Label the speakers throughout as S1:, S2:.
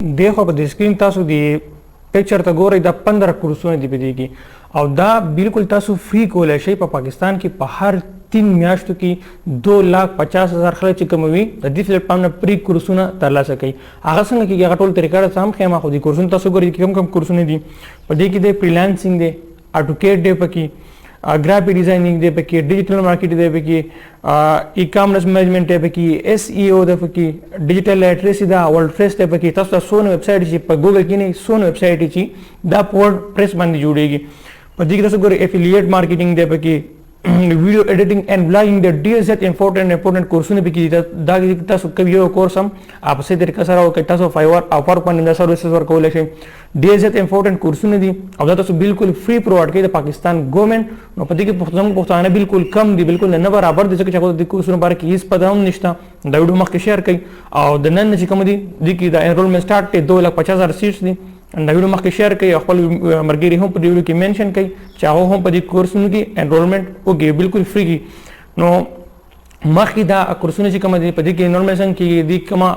S1: دی خو په دې سکرین تاسو دی پکچر ته ګورئ، دا 15 کورسونه دي په دې کې، او دا بالکل تاسو فری کولای شئ. په پاکستان کې په هر 3 میاشتو کې 2,50,000 خلک چې کوم وي د دې پلیټ فارم نه پری کورسونه ترلاسه کوي. هغه څنګه کېږي هغه ټول طریقه راته هم ښیم، خو دې کورسونه تاسو ګورئ کوم کوم کورسونه دي په دې کې. دی فریلانسینګ دی، اټوکیټ دی پکې، ګرافیک ډیزاینینګ دی پکې، ډیجیټل مارکیټ دی پکې، ای کامرس منیجمنټ دی پکې، اس ای او دی پکې، ډیجیټل لیټریسي ده، ورډ پریس دی پکې. تاسو ته څونه ویب سایټ چې په ګوګل کې نه څونه ویب سایټ چې دا په ورډ پریس باندې جوړیږي. په دې کې تاسو ګورئ افیلیټ مارکیټینګ دی پکې، ویډیو ایډیټینګ اینډ بلاګینګ دی، ډیر زیات امپورټنٹ کورسونه پکې دي. دا تاسو کوم یو کورس هم په صحیح طریقه سره وکړئ، تاسو فایور او ورک باندې دا سرویسز ورکولی شئ. ډیر زیات امپورټنٹ کورسونه دي او دا تاسو بالکل فری پرووایډ کوي د پاکستان ګورنمنت. نو په دې کې زموږ پښتانه بالکل کم دي، بالکل نه برابر دي، ځکه چې هغه د کورسونو باره کې هیڅ پته هم نشته. دا ویډیو مخکې شیر کړئ او د نن چې کوم دي دې کې د انرولمنټ سټارټ دی، 2,50,000 سیټس دي. دا ویډیو مخکې شیر کړئ او خپل مرګري هم په دې ویډیو کې منشن کړئ چې هغه هم په دې کورسونو کې انرولمنټ وکړي، بالکل فری کی. نو مخکې دا کورسونه چې کوم دي په دې کې انرولمنټ څنګه کېږي، دې کومه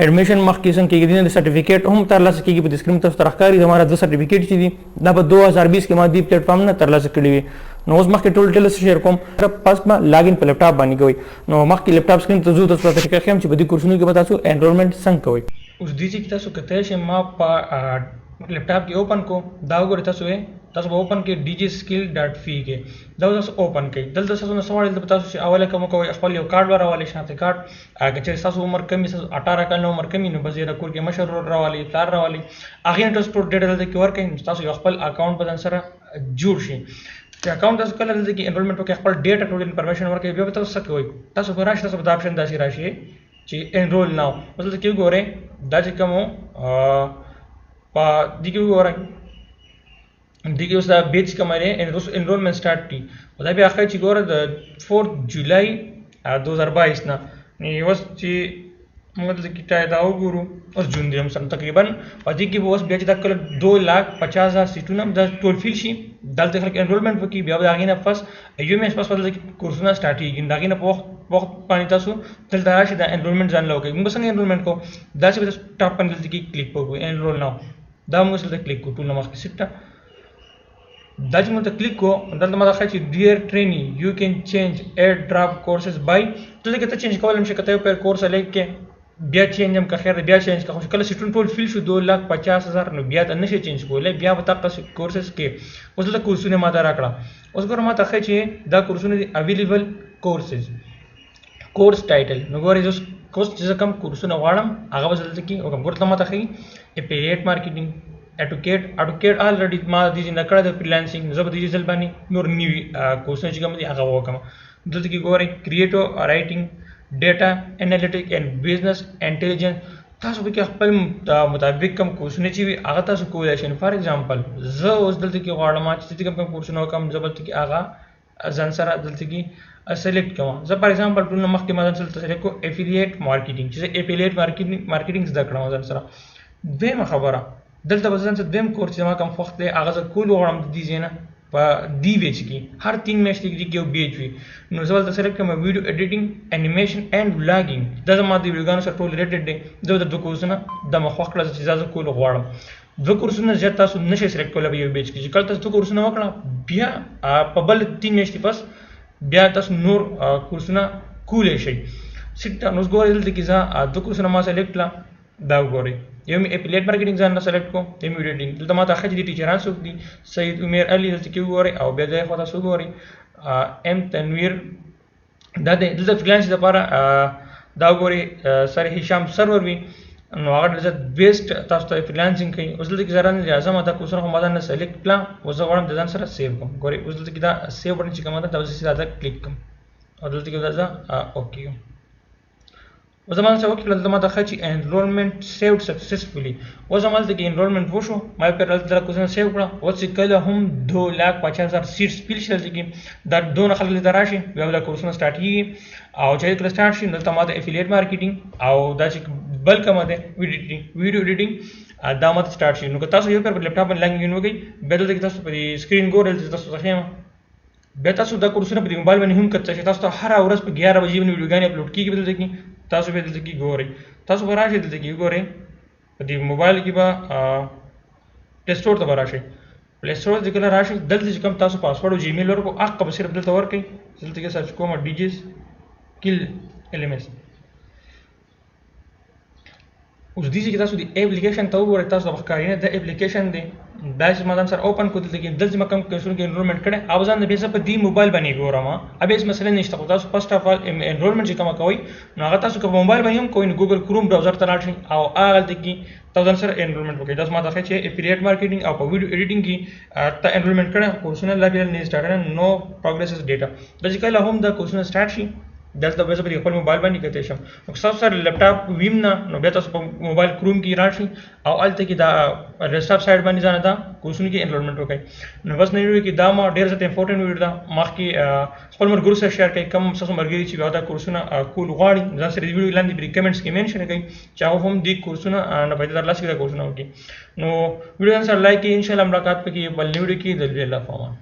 S1: اډمیشن مخکې څنګه کېږي، دې سرټیفیکیټ هم ترلاسه کېږي. په دې سکرین تاسو ته ښکاري زما دوه سرټیفیکیټ چې دي دا په 2020 کې ما دې پلیټ فارم نه ترلاسه کړي وي. نو اوس مخکې ټول ډیټیلز شیر کوم، پس ما لاګین په لپټاپ باندې کوي. نو مخکې لپټاپ سکرین ته ځو، تاسو ته طریقه ښیم چې په دې کورسونو کې به تاسو انرولمنټ څنګه کوئ. اوس دې چې تاسو کتلی شئ ما په لپټاپ کې اوپن کو، دا وګورئ تاسو یې تاسو به اوپن کړئ djskill.fi کې، دا به تاسو اوپن کړئ. دلته تاسو نه څه غواړي، دلته به تاسو چې اوله کوم کوئ خپل یو کارډ به راولئ، شناختي کارډ. که چېرې ستاسو عمر کم وي، ستاسو 18 کال نه عمر کم وي، نو بس یې د کور کې مشر ورور راولئ، پلار راولئ، هغې نه تاسو ټول ډیټا دلته کې ورکړئ، نو ستاسو یو خپل اکاونټ به ځان سره جوړ شي. چې اکاونټ تاسو کله دلته کې انرولمنټ وکړئ، خپل ډیټا ټول انفارمیشن ورکړئ، بیا به تاسو څه کوئ، تاسو به راشئ، تاسو به دا اپشن داسې راشي چې انرول ناو. اوس دلته کې وګورئ دا چې کوم په دې کې وګورئ دې کې اوس دا بیچ کوم دی انرولمنټ سټارټ کړي. او دا بیا ښایي چې ګوره د 4 جولای 2022 نه، نو اوس چې موږ دلته کې ټای دا وګورو اوس جون دی هم سم تقریبا. په دې کې به اوس بیا چې دا کله 2,50,000 سیټونه هم دا ټول فیل شي، دلته خلک انرولمنټ وکړي، بیا به د هغې نه پس یو میاشت پس به دلته کې کورسونه سټارټېږي. د هغې نه په وخت باندې تاسو دلته راشئ دا انرولمنټ ځان له وکړئ. موږ څنګه انرولمنټ کوو، داسې به تاسو ټاپ باندې دلته کې کلیک وکړو انرول ناو، دا موږ دلته کلیک کړو ټول نه مخکې سیټ ته. دا چې موږ ته کلیک کړو دلته ما ته ښایي چې ډیر ټرینینګ یو کین چینج ایډ ډراپ کورسز بای، دلته کې ته چینج کولی هم شې، که ته یو پیر کورس سلیکټ کړې بیا چینج هم که خیر دی بیا چینج کړه، خو چې کله سیټونه ټول فیل شو 2,50,000 نو بیا ته نشې چینج کولی، بیا به دقه کورسز کې. اوس دلته کورسونه ما ته راکړه. اوس ګوره ما ته ښایي چې دا کورسونه دي اویلیبل کورسز کورس ټایټل. نو ګورئ زه اوس چې زه کوم کورسونه غواړم هغه به زه دلته کې وکړم. ګوره ته ما ته ښایي افیلیټ مارکیټینګ، اټوکیټ الریډي ما دې نه کړی د فریلانسینګ، زه به دې ځل باندې نور نوي کورسونه چې کوم دي هغه وکړم. دلته کې ګورئ کریټو رائټینګ، ډیټا انالیټیک اینډ بزنس انټیلیجنس، تاسو پکې خپل مطابق کوم کورسونه چې وي هغه تاسو کولی شئ. فار ایگزامپل زه اوس دلته کې غواړم چې دلته کوم کورسونه وکړم، زه به دلته کې هغه ځان سره دلته کې سلیکټ کوم. زه فار ایگزامپل ټول نه مخکې ما ځان سره سلیکټ کوم افیلیټ مارکیټینګ، چې زه افیلیټ مارکیټینګ زده کړم ځان سره. دویمه خبره دلته به ځان سره دویم کورس چې ما کوم خوښ دی هغه زه کول غواړم د دې ځای نه په دې بیچ کې هر 3 میاشتې کې یو بیچ وي، نو زه دلته سلیکټ کوم ویډیو ایډیټینګ، انیمیشن اینډ ولاګینګ. دا زما د ویډیوګانو سره ټول ریلیټډ دی. زه د دوه کورسونه دا ما خوښ کړل چې زه کول غواړم. دوه کورسونه زیات تاسو نشئ سلیکټ کولی په یو بیچ کې، چې کله تاسو دوه کورسونه وکړه بیا په بل 3 میاشتې پس بیا تاسو نور کورسونه کولی شئ. سیټ ته نو اوس ګورئ دلته کې زه دوه کورسونه ما سلیکټ کړه. دا وګورئ یو مې افیلیټ مارکیټینګ ځان نه سلیکټ کو، یو مې ویډیو ایډیټینګ. دلته ما ته ښه چې دي ټیچران څوک دي، سید عمر علي دلته کې وګورئ، او بیا ځای خو تاسو وګورئ ایم تنویر دا دی. دلته فریلانس لپاره دا وګورئ سر هشام سرور وي، نو هغه ډېر زیات بیسټ تاسو ته فریلانسینګ کوي. اوس دلته کې زه رانه راځم، دا کورسونه خو ما ځان نه سلیکټ کړه، اوس زه غواړم د ځان سره سیو کړم. ګورئ اوس دلته کې دا سیو بټن چې کومه ده دا به زه ساده کلیک کړم او دلته کې دا زه اوکې کړم. اوس زما څه وکړل، دلته ما ته ښایي چې انرولمنټ سیوډ سکسسفولي. اوس زما دلته کې انرولمنټ وشو، ما یې پر دلته دا کورسونه سیو کړه. اوس چې کله هم 2,50,000 سیټس فیل شي دلته کې، دا دونه خلک دلته راشي، بیا به دا کورسونه سټارټ کېږي. او چې کله سټارټ شي دلته ما ته افیلیټ مارکیټینګ او دا چې بل کومه دی ویډیو ایډیټینګ دا ما ته سټارټ شي. نو که تاسو یو پر لپټاپ باندې لاګ ان وکړئ، بیا دلته کې تاسو په دې سکرین ګورئ، دلته تاسو ته ښیم. بیا تاسو دا کورسونه په دې موبایل باندې هم کتلی شئ. تاسو ته هره ورځ په 11 بجې باندې ویډیوګانې اپلوډ کېږي دلته کې، تاسو بیا دلته کې ګورئ. تاسو به راشئ دلته کې وګورئ. په دې موبایل کې به پلی سټور ته به راشئ. پلی سټور چې کله راشئ، دلته چې کوم تاسو پاسورډ او جیمیل ورکړو، هغه به صرف دلته ورکړئ. دلته کې سرچ کوم ډي جي سکل ایل ایم ایس. اوس دې چې تاسو د اپلیکیشن ته وګورئ، تاسو به ښکاري نه دا اپلیکیشن دی. دا چې ما ځان سره اوپن کړو، دلته کې دلته ما کوم کورسونو کې انرولمنټ کړی او ځان بیا زه په دې موبایل باندې ګورم، بیا هېڅ مسله نشته. خو تاسو فرست اف آل انرولمنټ چې کومه کوئ، نو هغه تاسو که په موبایل باندې هم کوئ، نو ګوګل کروم براوزر ته لاړ شئ او هغلته کې تاسو ځان سره انرولمنټ وکړئ. تاسو ما ته ښیي چې افیلیټ مارکیټینګ او په ویډیو ایډیټینګ کې ته انرولمنټ کړی، کورسونه لا بیا نه سټارټ نه، نو پروګرس از ډیټا. دا چې کله هم دا کورسونه سټارټ شي، دلته به زه په خپل موبایل باندې کتی شم. نو که تاسو سره لپټاپ ویم نه، نو بیا تاسو په موبایل کروم کې راشئ او هلته کې دا ډیسکټاپ سایډ باندې ځان دا کورسونو کې انرولمنټ وکړئ. نو بس نن ویډیو کې دا ما ډېر زیات امپورټنټ ویډیو ده، مخکې خپل ملګرو سره شیر کړئ. کوم ستاسو ملګري چې بیا دا کورسونه کول غواړي، ځان سره د ویډیو لاندې پرې کمنټس کې منشن کړئ چې هغه هم دې کورسونه نه پیدا ترلاسه کړي، دا کورسونه وکړي. نو ویډیو ځان سره لایک کړئ. انشاءالله ملاقات پکې بل ویډیو کې. د لوی الله په امان.